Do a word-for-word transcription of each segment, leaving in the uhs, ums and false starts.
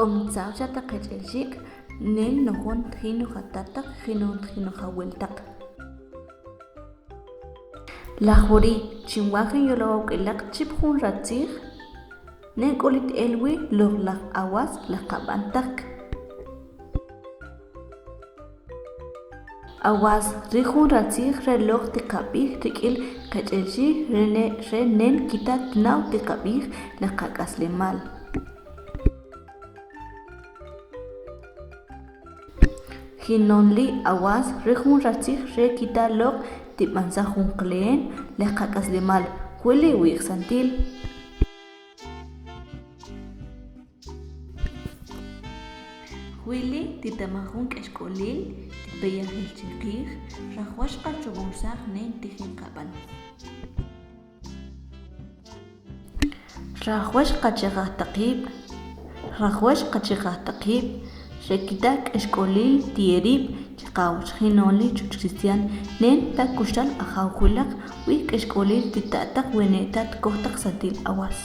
K'o mi tsawcha ta qech'el chik, nel nojon tjinoj a tataq, jinon tjinoj a wiltaq. Lajuri, chin wajen yol awk'ilaq chip jun ratsij, nen k'olit elwi loj laj awas laj qab'antak. Awas, ri jun ratsij re loj ti qab'ij rik'il qech'el chik, re ne-, re nen kitat naw ti qab'ij laj qak'aslemal. Jinon li awas, ri jun ratsij re kita loj ti b'ansaj jun qleen laj qak'aslemal, jwili wi'j xantil. Jwili ti tamaj jun k'exk'olil ti peyajil chi qij, rajwax qa chubonsaj nen ti jin qab'an. Rajwax qa chi qaj taqib, rajwax qa chi qaj taqib, re kita k'exk'olil ti erib' chi qawch, jinon li chuch cristian, nen ta kuxtal ajaw jwilaq, wi'j k'exk'olil ti tataq wene' ta ti kojtaq xantil awas.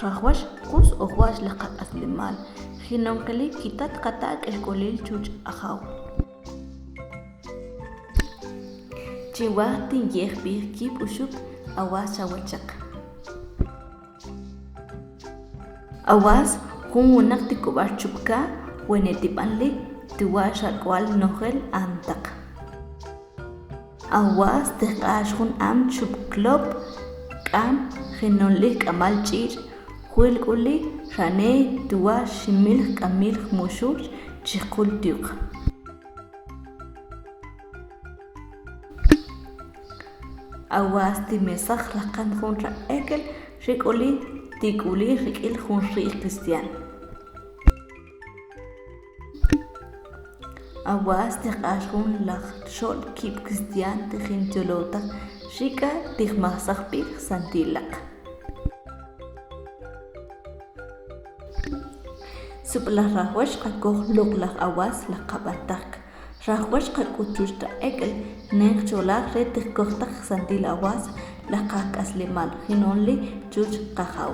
Rajwax qus ojwach laj qak'aslemal, jinon qili kitat qata' k'exk'olil chuch ajaw. Chin waj tin yejb'ij kib' uxuk awas chawachaq. Awas, jun winaq ti kob'al chupka, wene' ti b'anli, ti wa xa k'ual nojel antaq. Awas, ti jq'ax jun am chup klop, k'am, jinon li k'amal ch'ich', jwil k'uli, xane, ti wa ximil k'amil jmuxul, chi jkul tiuq. Awas ti mesaj laqan jun ra ek'el, ri k'uli, ti k'uli rik'il jun ri' cristian. Awas ti jq'ax jun laj xol kib' cristian ti jin ti yolowtaq, xik'a ti jmajsajb'il xantilaq. Sub'laj rajwax qa koj lok' laj awas laj qab'antak. Rajwax qa k'ut chuch ta ek'el, nen jcholaj re ti jkojtaq xantil awas laj qak'aslemal, jinon li chuch qajaw.